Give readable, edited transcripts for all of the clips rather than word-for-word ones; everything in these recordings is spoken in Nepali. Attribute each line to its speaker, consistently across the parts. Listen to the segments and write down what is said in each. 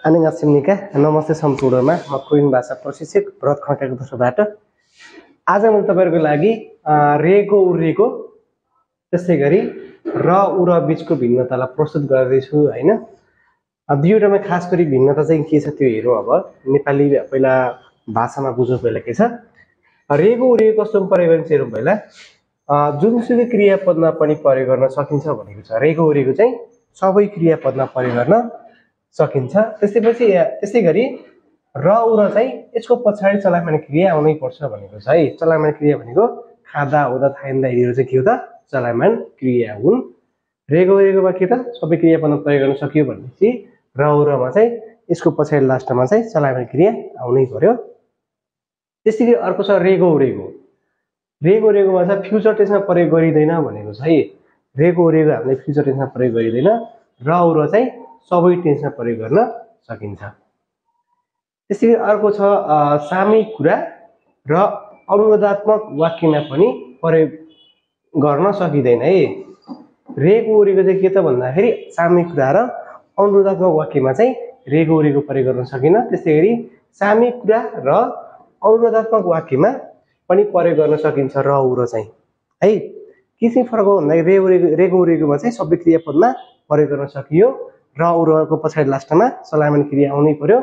Speaker 1: 안녕하십니까? नमस्ते सम्पूर्णमा म कोरियन भाषा प्रशिक्षक भरत खड्काको तर्फबाट आज म तपाईहरुको लागि रेको उरेको त्यसै गरी र उ र बीचको भिन्नतालाई प्रस्तुत गर्दैछु हैन। दुईवटामा खास गरी भिन्नता चाहिँ के छ त्यो हेरौँ। अब नेपाली पहिला भाषामा बुझौँ पहिला के छ। रेको उरेको कस्तो प्रयोग गरिन्छ हेरौँ पहिला। जुनसुकै क्रियापदमा पनि प्रयोग गर्न सकिन्छ भनेको छ। रेको उरेको चाहिँ सबै क्रियापदमा प्रयोग गर्न सकिन्छ। त्यसै गरी र उ र चाहिँ यसको पछाडी चलायमान क्रिया आउनै पर्छ भनेको छ है। चलायमान क्रिया भनेको खादा हुँदा थाइन्दा यिनीहरु चाहिँ के हो त चलायमान क्रिया हुन्। रेको उरेकोमा के त सबै क्रियापदमा प्रयोग गर्न सकियो भनेपछि र उ रमा चाहिँ यसको पछाडी लास्टमा चाहिँ चलायमान क्रिया आउनै पर्यो। त्यसैगरी अर्को छ रेको उरेको। रेको उरेकोमा चाहिँ फ्युचर टेन्समा प्रयोग गरिदैन भनेको छ है। रेको उरेको हामीले फ्युचर टेन्समा प्रयोग गरिदैन। र उ र चाहिँ सबै टेन्समा प्रयोग गर्न सकिन्छ। त्यसैगरी अर्को छ सामयिक कुरा र अनुरोधात्मक वाक्यमा पनि प्रयोग गर्न सकिदैन है। रेको उरेको चाहिँ के त भन्दाखेरि सामयिक कुरा र अनुरोधात्मक वाक्यमा चाहिँ रेको उरेको प्रयोग गर्न सकिन। त्यसैगरी सामयिक कुरा र अनुरोधात्मक वाक्यमा पनि प्रयोग गर्न सकिन्छ र उ र चाहिँ है। के चाहिँ फरक हो भन्दाखेरि रेको उरेकोमा चाहिँ सबै क्रियापदमा प्रयोग गर्न सकियो। र उ रको पछाडी लास्टमा चलायमान क्रिया आउनै पर्यो।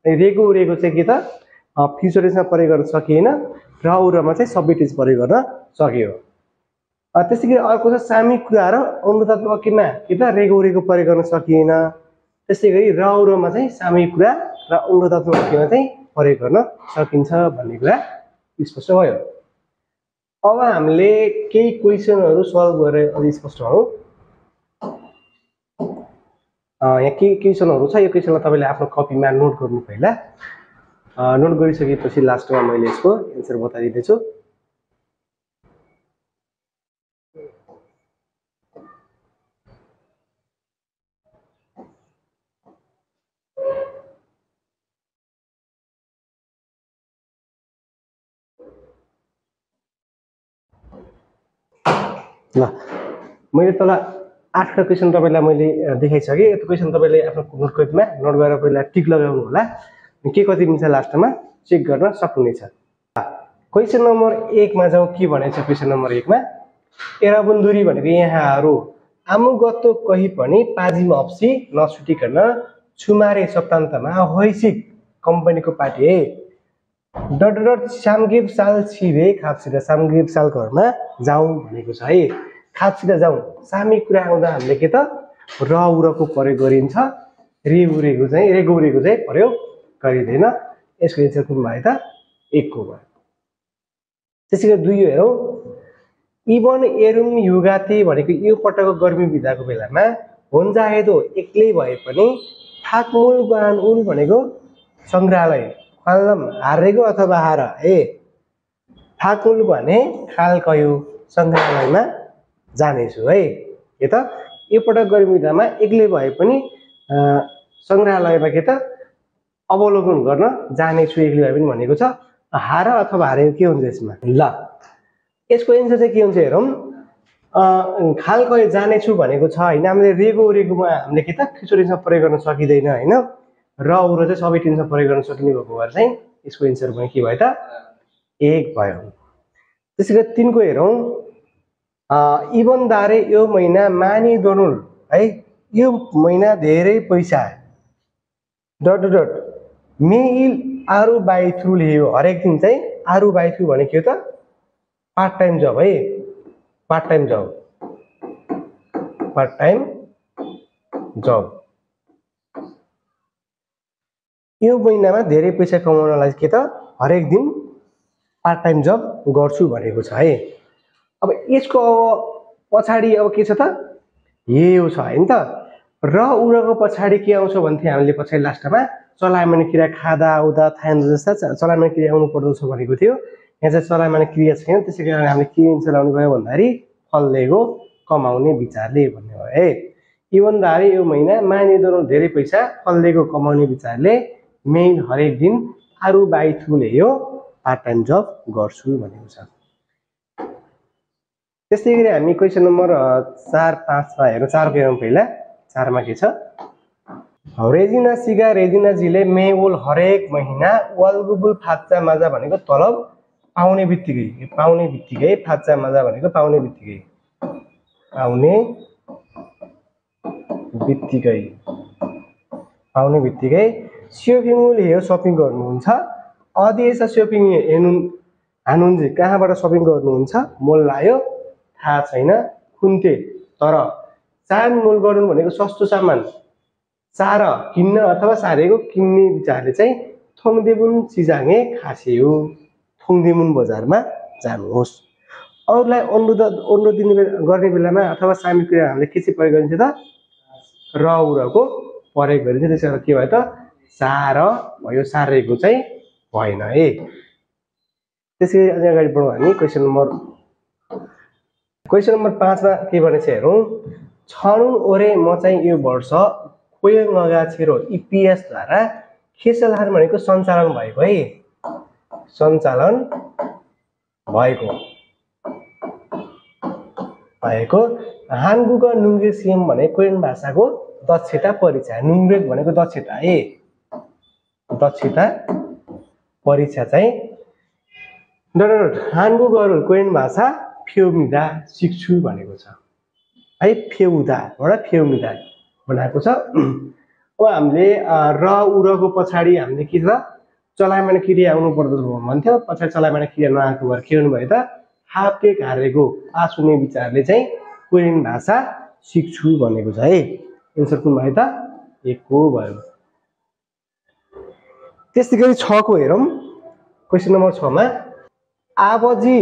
Speaker 1: रेको उरेको चाहिँ के त फ्युचर टेन्समा प्रयोग गर्न सकिएन। र उ रमा चाहिँ सबै टेन्स प्रयोग गर्न सकियो। त्यसैगरी अर्को छ सामयिक कुरा र अनुरोधात्मक वाक्यमा के त रेको उरेको प्रयोग गर्न सकिएन। त्यसैगरी र उ रमा चाहिँ सामयिक कुरा र अनुरोधात्मक वाक्यमा चाहिँ प्रयोग गर्न सकिन्छ भन्ने कुरा स्पष्ट भयो। अब हामीले केही क्वेशनहरु सल्भ गरेर अलि स्पष्ट हौ। यहाँ के क्वेशनहरु छ। यो क्वेशनलाई तपाईले आफ्नो कपीमा नोट गर्नु पहिला। नोट गरिसकेपछि लास्टमा मैले यसको एन्सर बताइदिने छु। ल मैले तल 8 क्वेशन तपाईलाई मैले देखाइसके। यो क्वेशन तपाईले आफ्नो नोटकपीमा नोट गरेर पहिला टिक लगाउनु होला। के कति मिल्छ लास्टमा चेक गर्न सक्नुहुनेछ। क्वेशन नम्बर 1 मा जाउँ। के भनेछ क्वेशन नम्बर 1 मा एराबुन्दुरी भनेको यहाँहरु आमुगतो कही पनि पाजिम अप्सी नछुटिकन छुमारे सप्तान्तमा होइसिक कम्पनीको पार्टी है। डट सामगिप साल छिबे खापसिदा सामगिप साल घरमा जाउँ भनेको छ है। खापसिदा जाउँ सामयिक कुरा आउँदा हामीले के त र उ रको प्रयोग गरिन्छ। रेको उरेको चाहिँ प्रयोग गरिदैन। यसको एन्सर कुन भयो त 1 को भयो। त्यसैगरी 2 हेरौँ। इबन एरुम युगाते भनेको यो पटकको गर्मी बिदाको बेलामा होन्जाहेदो एक्लै भए पनि फाकमुल गान उल भनेको संग्रहालय खालम हारेको अथवा हार ए फाकुल भने खाल कयो संग्रहालयमा जानेछु है। के त यो पटक गर्मी बिदामा एक्लै भए पनि संग्रहालयमा के त अवलोकन गर्न जानेछु एक्लै भए पनि भनेको छ। हार अथवा हारेको के हुन्छ यसमा। ल यसको एन्सर चाहिँ के हुन्छ हेरौँ। खाल कयो जानेछु भनेको छ हैन। हामीले रेको उरेकोमा हामीले के त फ्युचर टेन्समा प्रयोग गर्न सकिदैन हैन। र उ र चाहिँ सबै टेन्समा प्रयोग गर्न सकिने भएको भएर चाहिँ यसको एन्सर पनि के भयो त 1 भयो। त्यसैगरी 3 को हेरौँ। इबनदारे यो महिना मानी दोनुल है। यो महिना धेरै पैसा डट मेइल आरु बाइ थ्रु लियो। हरेक दिन चाहिँ आरु बाइ थ्रु भने के हो त पार्ट टाइम जब है। पार्ट टाइम जब यो महिनामा धेरै पैसा कमाउनलाई के त हरेक दिन पार्ट टाइम जब गर्छु भनेको छ है। अब यसको पछाडी अब के छ त यो छ हैन त। र उ रको पछाडी के आउँछ भन्थे हामीले पछाडी लास्टमा चलायमान क्रिया खादा उदा थाइन्दा जस्ता चलायमान क्रिया आउनु पर्दछ भनेको थियो। यहाँ चाहिँ चलायमान क्रिया छैन। त्यसैकारण हामीले के एन्सर लाउनु भयो भन्दाखेरि फललेगो कमाउने विचारले भन्ने भयो है। इबनदारे यो महिना मानी दोनुल धेरै पैसा फललेगो कमाउने विचारले मेन हरेक दिन आरु बाइ थ्रु ल्यायो पार्ट टाइम जब गर्छु भनेको छ। त्यसैगरी हामी क्वेशन नम्बर 4 5 मा हेरौँ। 4 को हेरौँ पहिला। 4 मा के छ। रेजिना सिगा रेजिना जीले मेवल हरेक महिना वालगुबुल फाच्चा माजा भनेको तलब पाउने बित्तिकै फाच्चा माजा भनेको पाउने बित्तिकै सोपिङले हेयो सपिङ गर्नुहुन्छ अदेश सोपिङ हानुहुन्छ कहाँबाट सपिङ गर्नुहुन्छ मोल लायो थाहा छैन कुन्ते तर चार मोल गर्नु भनेको सस्तो सामान सार किन्न अथवा सारेको किन्ने विचारले चाहिँ थोङदेमुन चिजाङे खासेयो थोङदेमुन बजारमा जानुहोस् अरूलाई अनुरोध गर्ने बेलामा अथवा सामेल क्रिया हामीले के चाहिँ प्रयोग गरिन्छ त र उरको प्रयोग गरिन्छ त्यसैले के भयो त सार भयो सारेको चाहिँ भएन है त्यसैले अझै अगाडि बढौँ हामी क्वेशन नम्बर 5 मा के भनेछ हेरौँ छनुन ओरे म चाहिँ यो वर्ष कोयङ नगा छेरो इपिएस द्वारा खेसलहार भनेको सञ्चालन भएको हानगुग नुङ्गे सिएम भने कोरियन भाषाको दक्षता परीक्षा नुङ्ग्रेक भनेको दक्षता परीक्षा चाहिँ हानगुगहरू कोरियन भाषा फ्योमिदा सिक्छु भनेको छ है फेउदाबाट फ्योमिदा बनाएको छ अब हामीले र उरको पछाडि हामीले के छ चलायमान क्रिया आउनु पर्दछ भन्थ्यो पछाडि चलायमान क्रिया नआएको भएर के हुनु भयो त हापे कार्यको पास हुने विचारले चाहिँ कोरियन भाषा सिक्छु भनेको छ है एन्सर कुन भयो त 1 को भयो त्यसैगरी 6 को हेरौँ क्वेशन नम्बर 6 मा आबजी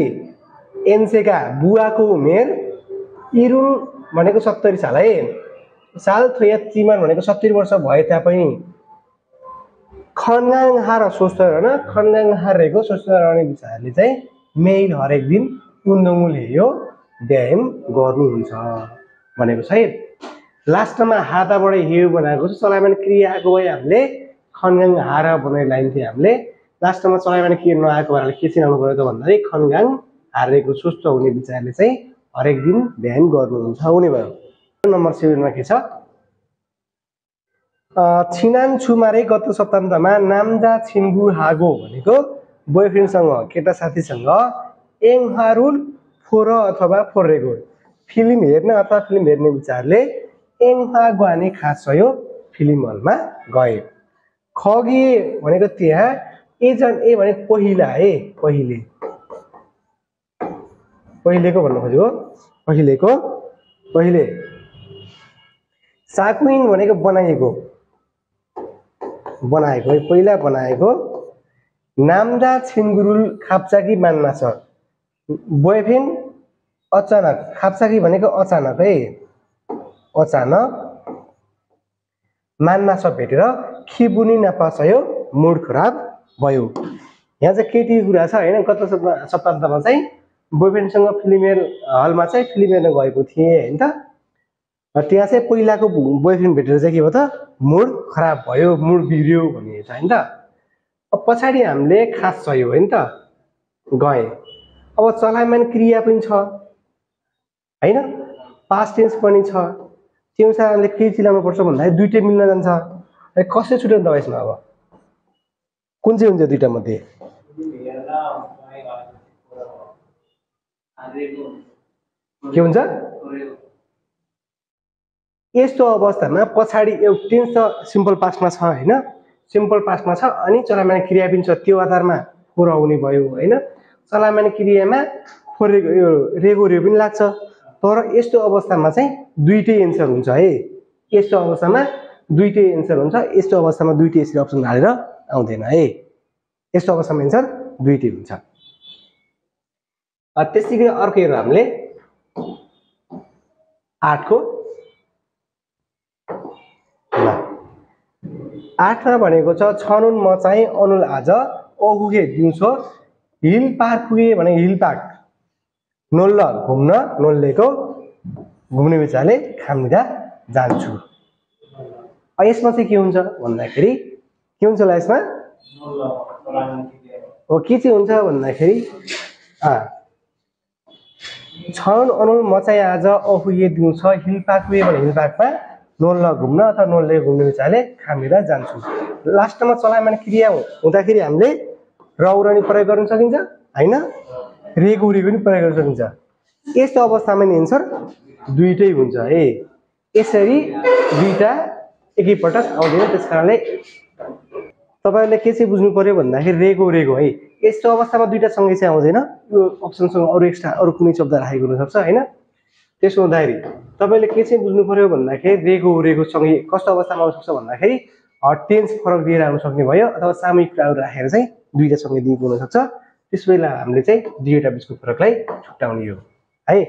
Speaker 1: एनसेका बुवाको उमेर इरुन भनेको 70 साल है साल थोया चिमान भनेको 70 वर्ष भए तापनि खनगाङ हार स्वस्थ रहन खनगाङ हारेको स्वस्थ रहने विचारले चाहिँ मेल हरेक दिन उन्दमुल हेयो व्यायाम गर्नुहुन्छ भनेको छ है लास्टमा हाताबाट हेयो बनाएको छ चलायमान क्रिया आएको भए हामीले खनगाङ हार बनाउने लाइन थियो हामीले लास्टमा चलायमान क्रिया नआएको भएर के चिनाउनु पर्यो त भन्दाखेरि खनगाङ हारेको स्वस्थ हुने विचारले चाहिँ हरेक दिन व्यायाम गर्नुहुन्छ हुने भयो नम्बर 7 मा के छ छिनान छुमारे गत सप्ताहन्तमा नामजा छिन्गु हागो भनेको बोयफ्रेन्डसँग केटा साथीसँग एङहारुल फोर अथवा फोरेको फिल्म हेर्न अथवा फिल्म हेर्ने विचारले एङहा ग्वाने खास भयो फिल्म हलमा गए खगी भनेको त्यहाँ एजन ए भनेको पहिला है पहिलेको भन्नु खोजेको पहिले साकुइन भनेको पहिला बनाएको नामदा छिनगुरुल खाप्चाकी मान्ना छ बोयफ्रेन्ड अचानक खाप्चाकी भनेको अचानक है अचानक मान्ना छ भेटेर खिबुनी नपासयो मुड खराब भयो यहाँ चाहिँ केटी कुरा छ हैन गत सप्ताहन्तमा चाहिँ बोयफ्रेन्डसँग फिल्म हलमा चाहिँ फिल्म हेर्न गएको थिए हैन त त्यहाँ चाहिँ पहिलाको बोयफ्रेन्ड भेटेर चाहिँ के भयो त मुड खराब भयो मुड बिग्रियो भन्ने छ हैन त अब पछाडी हामीले खास चाहियो हैन त गए अब चलायमान क्रिया पनि छ हैन पास्ट टेन्स पनि छ त्यसैले के चिलाउनु पर्छ भन्दा दुईटै मिल्न जान्छ कसरी छुट्याउनु त यसमा अब कुन चाहिँ हुन्छ दुईटा मध्ये के हुन्छ यस्तो अवस्थामा पछाडी एउटा टेन्स त सिम्पल पास्टमा छ हैन सिम्पल पास्टमा छ अनि चलायमान क्रिया पनि छ त्यो आधारमा फोर आउने भयो हैन चलायमान क्रियामा फोर रेगो रे पनि लाग्छ तर यस्तो अवस्थामा चाहिँ दुईटै एन्सर हुन्छ है यस्तो अवस्थामा दुईटै एन्सर हुन्छ यस्तो अवस्थामा दुईटै यसरी अप्सन हालेर आउँदैन है यस्तो अवस्थामा एन्सर दुईटै हुन्छ त्यसैगरी अर्को हेरौँ हामीले 8 को 8 मा भनेको छ छनुन म चाहिँ अनुल आज अहुगे दिउँसो हिल पार्क पुगे भने हिल पार्क नोल्ल घुम्न नोल्लेको घुम्ने विचारले खामनिदा जान्छु यसमा चाहिँ के हुन्छ भन्दाखेरि के हुन्छ होला यसमा हो के चाहिँ हुन्छ भन्दाखेरि छन अनुल म चाहिँ आज अहुगे दिउँसो हिल पार्क पुगे भने हिल पार्कमा नोल घुम्न अथवा नोलले घुम्ने विचारले खामेर जान्छु। लास्टमा चलायमान क्रिया हुँदाखेरि हामीले र उ र नि प्रयोग गर्न सकिन्छ हैन, रेको उरेको नि प्रयोग गर्न सकिन्छ। यस्तो अवस्थामा नि एन्सर दुईटै हुन्छ है। यसरी दुईटा एकैपटक आउँदैन, त्यसकारणले तपाईहरुले के चाहिँ बुझ्नु पर्यो भन्दाखेरि रेको उरेको है, यस्तो अवस्थामा दुईटा सँगै चाहिँ आउँदैन, यो अप्सनसँग अरु एक्स्ट्रा अरु कुनै शब्द राखेको हुन सक्छ हैन। त्यसो हुँदाखेरि तपाईले के चाहिँ बुझ्नु पर्यो भन्दाखेरि रेको उरेको सँगै कस्तो अवस्थामा आउन सक्छ भन्दाखेरि टेन्स फरक दिएर आउन सक्ने भयो, अथवा सामयिक कुराहरु राखेर चाहिँ दुईटा सँगै दिएको हुन सक्छ। त्यसबेला हामीले चाहिँ दुईटा बीचको फरकलाई छुट्याउने हो है।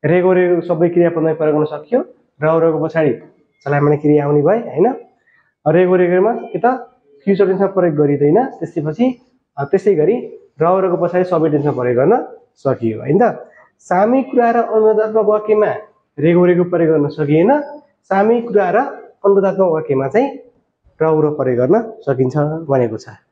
Speaker 1: रेको उरेको सबै क्रियापदमा प्रयोग गर्न सकियो, र उरेको पछाडी चलायमान क्रिया आउने भए हैन। रेको उरेकोमा के त फ्युचर टेन्समा प्रयोग गरिदैन, त्यसैपछि त्यसै गरी र उरेको पछाडी सबै टेन्समा प्रयोग गर्न सकियो हैन त। सामयिक कुरा र अनुरोधात्मक वाक्यमा रेको उरेको प्रयोग गर्न सकिएन, सामयिक कुरा र अनुरोधात्मक वाक्यमा चाहिँ र उरो प्रयोग गर्न सकिन्छ भनेको छ।